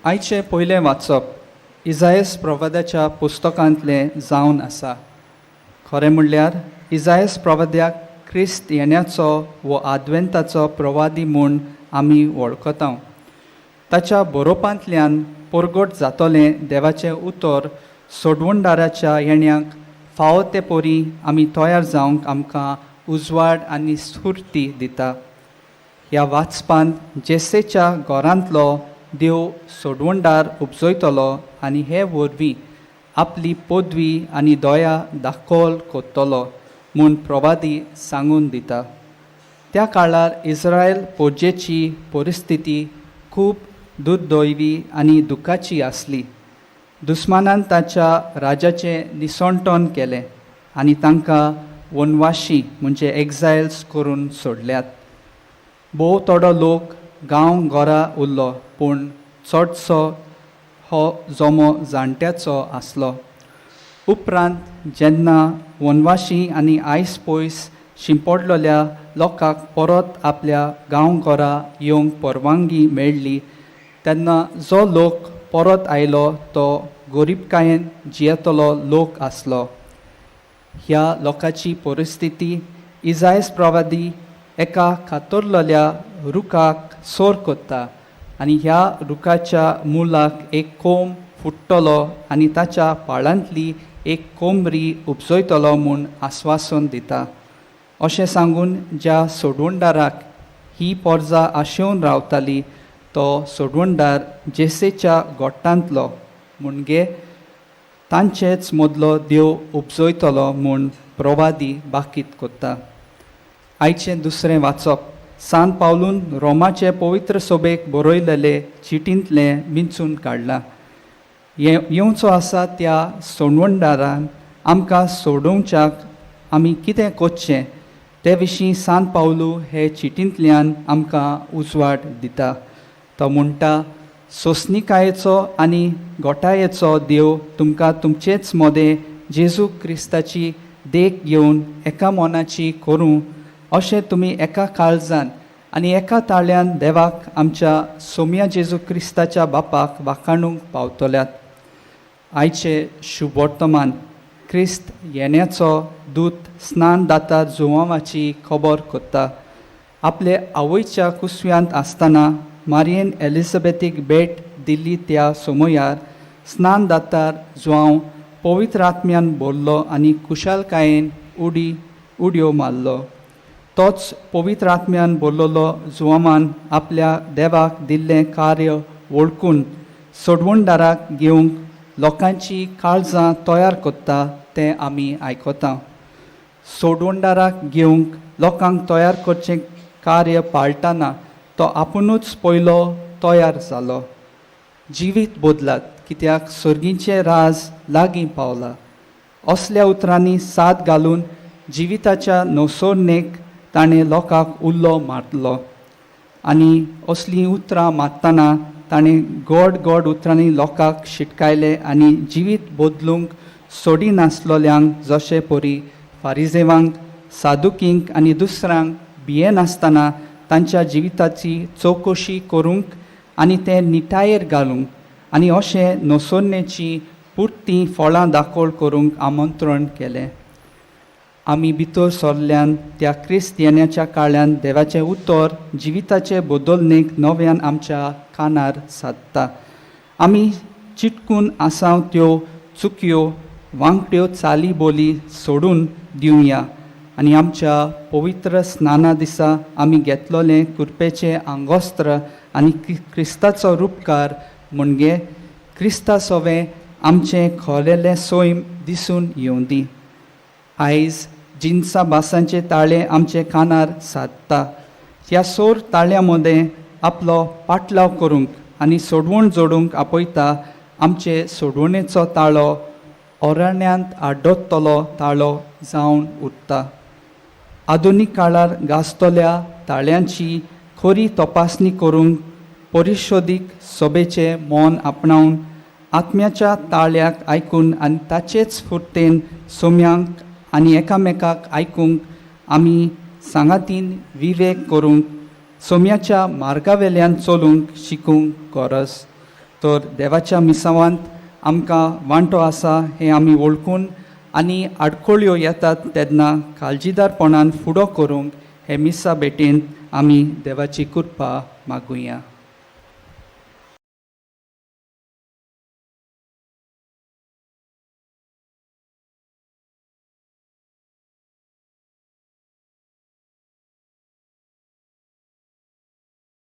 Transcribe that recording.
आयचें पयलें वाचप इजायस प्रवादाच्या पुस्तकांतलें जावन आसा. खरें म्हणल्यार इजायस प्रवाद्याक क्रिस्त येण्याचो वो आदवेंताचो प्रवादी म्हूण आमी वळखता. ताच्या बरोवपांतल्यान परगट जातलें देवाचें उतर सोडवणदाराच्या येण्याक फावो ते परी आमी तयार जावंक आमकां उजवाड आनी स्फुर्ती दिता. ह्या वाचपांत जेसेच्या घरांतलो देव सोडवणदार उपजयतलो आनी हे वरवीं आपली पदवी आनी दया दाखल करतलो म्हूण प्रवादी सांगून दिता. त्या काळार इस्रायल पोजेची परिस्थिती खूब दुर्दैवी आनी दुखाची आसली. दुस्मानान ताच्या राजाचें निसणटण केलें आनी तांकां वनवाशी म्हणजे एक्झायल्स करून सोडल्यात. भोव थोडो लोक गांव घरा उरलो, पूण चडसो हो जमो जाणट्याचो आसलो. उपरांत जेन्ना वनवाशी आनी आयस पयस शिंपडलेल्या लोकांक परत आपल्या गांव घरा येवंक परवानगी मेळ्ळी तेन्ना जो लोक परत आयलो तो गरिबकायेन जियेतलो लोक आसलो. ह्या लोकांची परिस्थिती इजायस प्रवादी एका कातरलेल्या रुखाक सोर करता आनी ह्या रुखाच्या मुळाक एक कोंब फुट्टलो आनी ताच्या पाळांतली एक कोमरी उपजयतलो म्हूण आस्वासन दिता. अशें सांगून ज्या सोडवणदाराक ही पोरजा आशेवन रावताली तो सोडवणदार जेसेच्या गोट्टांतलो म्हणजे तांचेच मदलो देव उपजयतलो म्हूण प्रवादी बाकीत करता. आयचें दुसरें वाचप सान पावलून रोमाचे पवित्र सोबेक बरयलेले चिटींतलें विंचून काडलां. येवचो आसा त्या सोडवणदारान आमकां सोडोवच्याक आमी कितें करचें ते विशीं सान पावलू हे चिटींतल्यान आमकां उजवाड दिता. तो म्हणटा, सोंसणिकायेचो आनी गोटायेचो देव तुमकां तुमचेच मदें जेजू क्रिस्ताची देख घेवन एका मनाची करूं अशें तुमी एका काळजान आनी एका ताळ्यान देवाक आमच्या सोम्या जेजू क्रिस्ताच्या बापाक वाखाणूंक पावतल्यात. आयचे शुभवर्तमान क्रिस्त येण्याचो दूत स्नान दाता जुवांवाची खबर करता. आपले आवयच्या कुसव्यांत आसतना मारयेन एलिझाबेथीक भेट दिल्ली त्या समयार स्नान दातार जुवांव पवित्र आत्म्यान भरलो आनी कुशालकायेन उडी उडयो मारलो. तोच पवित्र आत्म्यान भरलेलो जुवामान आपल्या देवाक दिल्लें कार्य वळखून सोडवणदाराक घेवंक लोकांची काळजां तयार करता तें आमी आयकता. सोडवणदाराक घेवंक लोकांक तयार करचें कार्य पाळटाना तो आपुणूच पयलो तयार जालो. जिवीत बदलात कित्याक सर्गीचें राज लागीं पावला असल्या उतरांनी साद घालून जिविताच्या नवसरणेक ताणें लोकांक उल्लो मारलो. आनी असलीं उतरां मारतना ताणें गोड गोड उतरांनी लोकांक शिटकायले आनी जिवीत बदलूंक सोडिनासलोल्यांक जशे परी फारिजेवांक सादुकींक आनी दुसऱ्यांक भियेनासतना तांच्या जिविताची चवकशी करूंक आनी तें निटायेर घालूंक आनी अशें नसोन्नेची पुरतीं फळां दाखल करूंक आमंत्रण केलें. आमी भितर सरल्यान त्या क्रिस्त येण्याच्या काळान देवाचें उतर जिविताचे बदलणेक नव्यान आमच्या कानार सादता. आमी चिटकून आसाव त्यो चुकयो वांकड्यो चाली बोली सोडून दिवया आनी आमच्या पवित्र स्नाना दिसा आमी घेतलोलें कुरपेचें आंगोस्त्र आनी क्रिस्ताचो रुपकार म्हणजे क्रिस्ता सोवें आमचें खोलेलें सैम दिसून येवं दी. आयज जिनसा भासांचे ताळे आमचे कानार सादता. ह्या सोर ताळ्या मदें आपलो पाटलाव करूंक आनी सोडवण जोडूंक आपयता. आमचे सोडवणेचो ताळो अरण्यांत आड्डतलो ताळो जावन उरता. आधुनीक काळार गाजतल्या ताळ्यांची खरी तपासणी करूंक परिशोदीक सभेचें मन आपणावन आत्म्याच्या ताळ्याक आयकून आनी ताचेच फुर्तेन सोम्यांक आनी एकामेकाक आयकूंक आमी सांगातीन विवेक करूंक सोम्याच्या मार्गावेल्यान चलूंक शिकूंक गरज. तर देवाच्या मिसावांत आमकां वांटो आसा हें आमी वळखून आनी आडखळ्यो येतात तेन्ना काळजीदारपणान फुडो करूंक हे मिसा भेटेंत आमी देवाची कृपा मागुया.